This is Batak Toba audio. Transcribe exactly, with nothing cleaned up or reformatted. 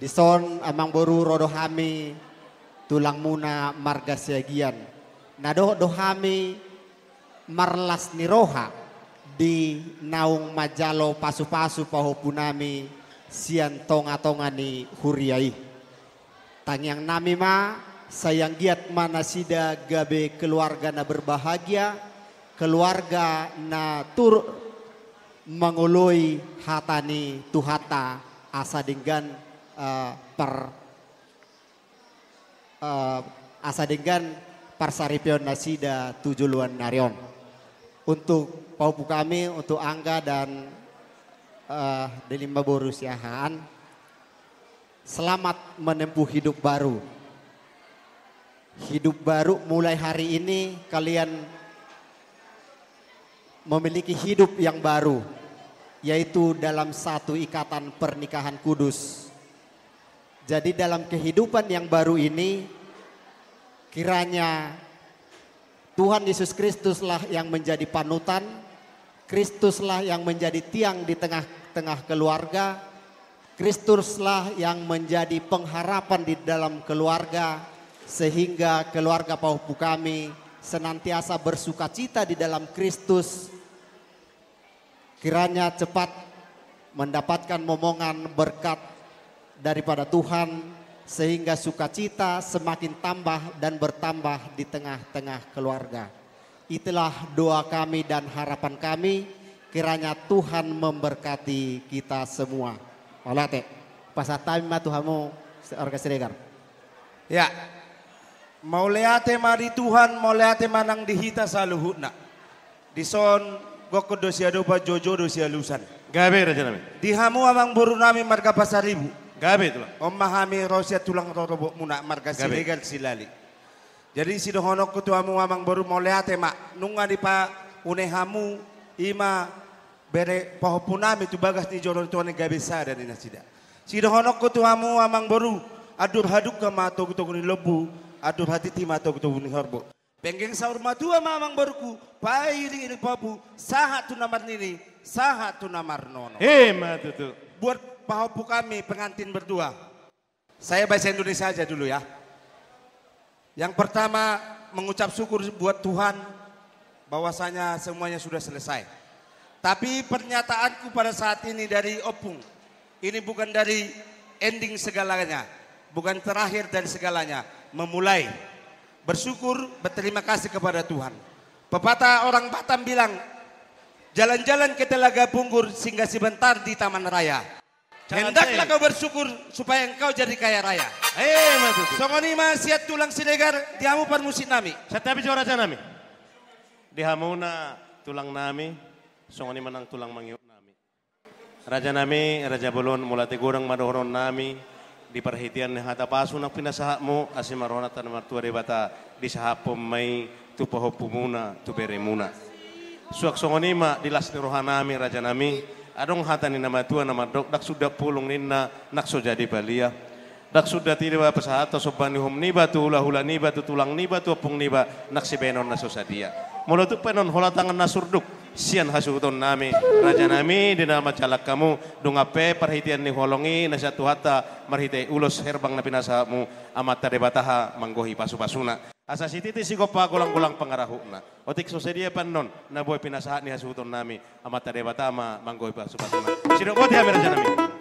Dison amang boru, ro do hami tulangmuna marga Siagian. Na dohot do hami marlas ni roha di naung manjalo pasupasu pahompunami sian tongatonga ni huria i. Tangiangnami ma, sai anggiat ma nasida gabe keluarga na berbahagia, keluarga na turut mangoloi hata ni Tuhanta asa denggan, eh, par-, eh, asa denggan parsaripeon nasida tu joloan ni ari on. Untuk pahompu kami, untuk Angga dan, eh, Delima boru Siahaan, selamat menempuh hidup baru. Hidup baru, mulai hari ini kalian memiliki hidup yang baru, yaitu dalam satu ikatan pernikahan kudus. Jadi, dalam kehidupan yang baru ini, kiranya Tuhan Yesus Kristuslah yang menjadi panutan, Kristuslah yang menjadi tiang di tengah-tengah keluarga, Kristuslah yang menjadi pengharapan di dalam keluarga, sehingga keluarga pahompu kami senantiasa bersukacita di dalam Kristus. Kiranya cepat mendapatkan momongan berkat daripada Tuhan, sehingga sukacita semakin tambah dan bertambah di tengah-tengah keluarga. Itulah doa kami dan harapan kami, kiranya Tuhan memberkati kita semua. Mauliate. Pasahat hami ma tu hamu, Arga Siregar. Ya. Mauliate ma di Tuhan, mauliate ma nang di hita saluhutna. Dison gokkon do siadopan, joujou do sialusan. Gabe, raja nami. Di hamu amang boru nami marga Pasaribu. Gabe, tulang. On ma hami ro sian tulang rorobotmuna marga Gabe. Siregar Silali. Jadi sidohononku tu hamu amang boru, mauliate ma. Nunga dipaune hamu i ma bere pahompu nami tu bagas ni joro ni Tuhan i, gabe sada ni nasida. Sidohononku tu hamu amang boru, andur hadungka ma togutogu ni lombu, andur hatiti ma togutogu ni horbo. Penggeng saur matua ma amang boruku, pairingiring pahompu, sahat tu na marnini, sahat tu na marnono. Ima tutu. Buat pahompu kami pengantin berdua. Saya bahasa Indonesia aja dulu ya. Yang pertama, mengucap syukur buat Tuhan bahwasanya semuanya sudah selesai. Tapi pernyataanku pada saat ini dari Opung, ini bukan dari ending segalanya, bukan terakhir dari segalanya, memulai. Bersyukur, berterima kasih kepada Tuhan. Pepatah orang Batam bilang, "Jalan-jalan ke Telaga Punggur, singgah sebentar di Taman Raya." Hendaklah kau bersyukur supaya engkau jadi kaya raya. Ima tutu. Songon i ma sian tulang Siregar, di hamu parmusik nami. Santabi jo raja nami. Di hamuna tulang nami, songon i ma nang tulang mangihut nami. Raja nami, raja bolon, mauliate godang ma dohonon nami, di parhitean ni hata pasu na pinasahatmu, asi ma roha ni Amanta na martua Debata, disahaphon ma i tu pahompumuna, tu beremuna. Suang songon i ma di las ni roha nami, raja nami, adong hata ni na matua na mandok, ndang suda pulung ninna, nang so jadi palia. Ndang suda tiba pasahathon somba ni uhum niba, tu hulahula niba, tu tulang niba, tu ompung niba, nang sibahenon na so sadia. Molo tung pe annon hola tangan na surduk, sian hasuhuton nami, raja nami, di na manjalang hamu, nunga pe parhitean ni holong i, na sian Tuhanta, marhite ulos herbang na pinasahatmu, Amanta Debata ma manggohi pasupasuna. Asa sititi sigompa, golanggolang pangarahutna. Otik so sadia pe annon, na boi pinasahat ni hasuhuton nami, Amanta Debata ma manggohi pasupasuna. Sidok boti hami raja nami.